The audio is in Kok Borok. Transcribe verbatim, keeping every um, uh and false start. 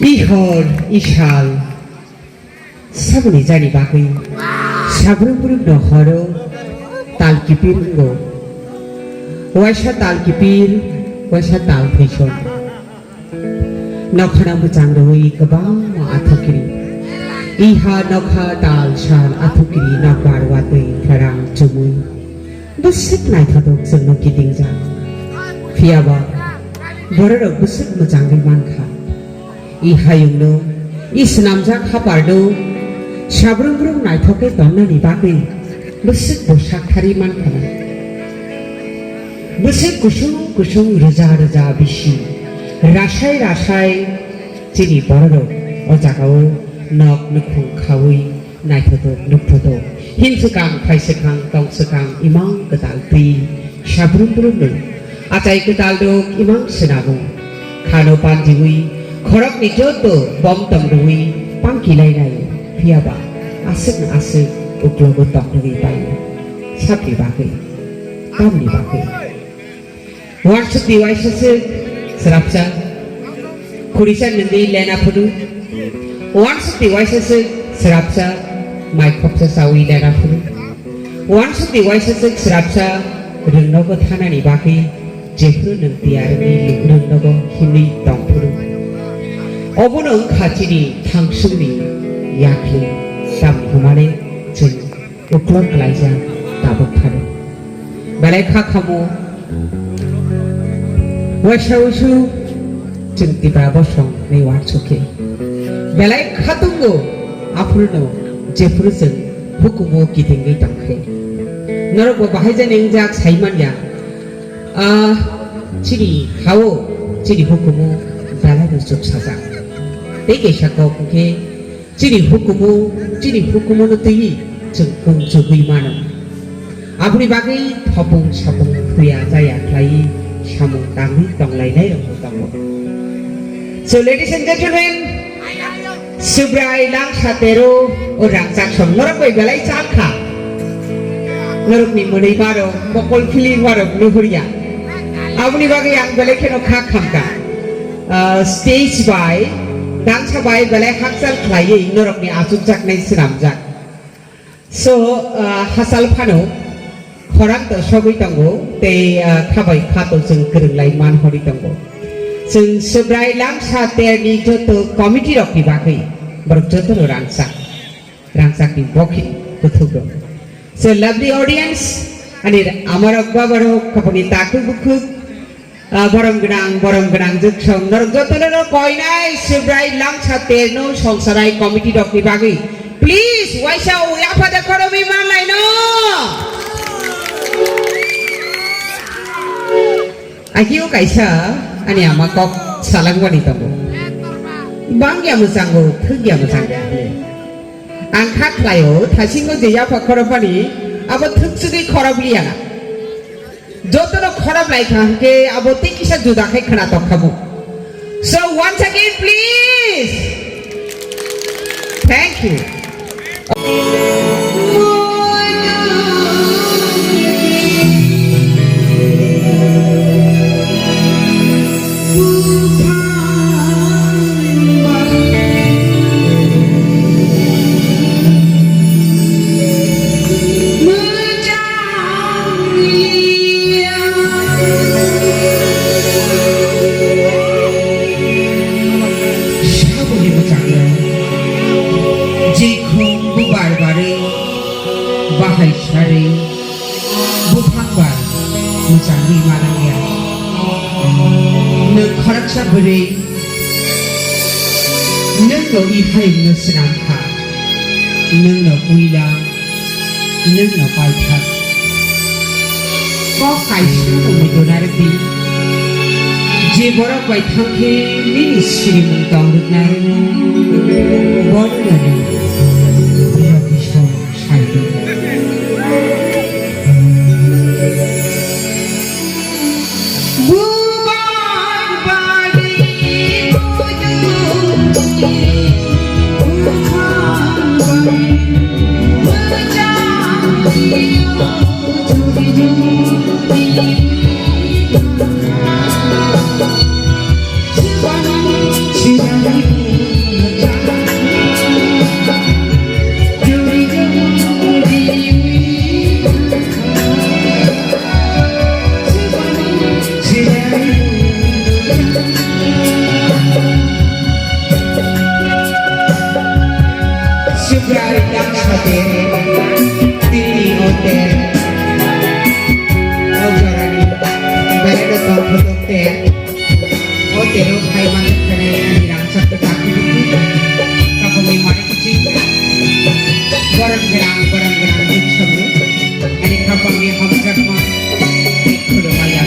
I hor, i sal, saboni jani bagwi, sabrum brum no horo, tal kipir wngo. Waisa tal kipir, waisa tal thwiso. Nokhana mwchang rwui kwbangma athukiri. Iha nokha tal sal athukiri nokbar watwi therang chumui. Bwswk naithotok chwngno kitingjak. Phiyaba bororok bwswk mwchangwi mankha. I hayungno, i swnamjak haparno, sabrum brum naithokhe tonnani bagwi bwswk bo saktharwi mankha na. Bwswk kusung kusung rwja rwja bisi, rasai rasai chini bororok o jagao nok nukhung khaui naithotok nukthotok, hinswkang, phaisikang, tongswkang, imang kwtal twi, sabrum brumno achai kwtal rok imang swnamo. Khano panjiwi, khorokni joto bom tong rwui pangkilainai, phiyaba aswkno aswk uklogo tong rwui paio. Sabni bagwi, tamni bagwi. Wansukni waisa swk srapsa, khurisa nungwi lena phuru. Wansukni waisa swk srapsa, mai khopsa chawi lena phuru. Wansukni waisa swk srapsa, rwngnogo thanani bagwi jephuru nwng tiyar wngwi rwngnogo himwi tong phuru. Obono wngkha chini thangsungni yakli, tamni hwnmale chwng uklok klaijak tabuk phano. Belai kha khamu. Waisa usu chwng Tipra bosong ni wansukhe. Belai kha tongo aphuru no jephuru chwng hukumu kitingwi tongkhe. Norok bo bahai jani wngjak sai manya. Ah, chini hao, chini hukumu belai no chuk sajak. Tei kaisa kok hwnkhe, chini hukumu, chini hukumu no twiwi chwng kung chugwi mano. Aboni bagwi thopung sapung thuya jaya khlaiwi samung tangwi tonglainai rokbo tongo. So, ladies and gentlemen, Subrai Langsa Tero o rangchak song norok bai belai chal kha. Norokni mwnwi barok, mokol philwi barok nuhurya. Aboni bagwi ang belai kheno kha khamkha. Ah, stage bai dangsa bai belai hakchal khlaiwi norokni achukjaknai swnamjak. So, ah, hachal phano khorang to sogwi tongo tei, ah, khabai kha to chwng kwrwnglai man hori tongo. Chwng Subrai Langsa Terni joto committee rokni bagwi borok jotono rangchak, rangchakni bokhi kuthuk rok. So, lovely audience, ani amarok babarok khapangni takhuk bukhuk, Ah, borom gwnang, borom gwnang jwksong norok jotono no koinai Subrai Langsa Terno songsarai committee rokni bagwi. Please, waisa o yapha de khorobwi manlai no. Agio kaisa ani ama kok salangwani tongo. Bangya mwchango, thwkya mwchango. Ang kha khlaio, thasingo je yapha khorobani, abo thwkchugwi khorobliya na. Jotono khorop lai kha hwnkhe abo tei kisa juda khe khwnatok kha bo. So once again, please. Thank you. Saboni mwchangno jekhum bubar barwi bahai sarwi buphang bai mwchangwi manangya. Nwng khoroksa bwrwi, nwngno i hayungno swnam kha, nwngno puila, nwngno paithak. Kok kaisa mungwi dona rwdi, je borok bai thangkhe nini sirimung tong rwknai, bono nwng Bihar Bishnu. Yang sate, tini ote, o jorani, berada tong photok te, ote ro khai man khane, ani rang sak tak, kapang ni mari kuching, borang gerang, borang gerang, duk sabu, ani kapang ni hamjak ma, khulumaya.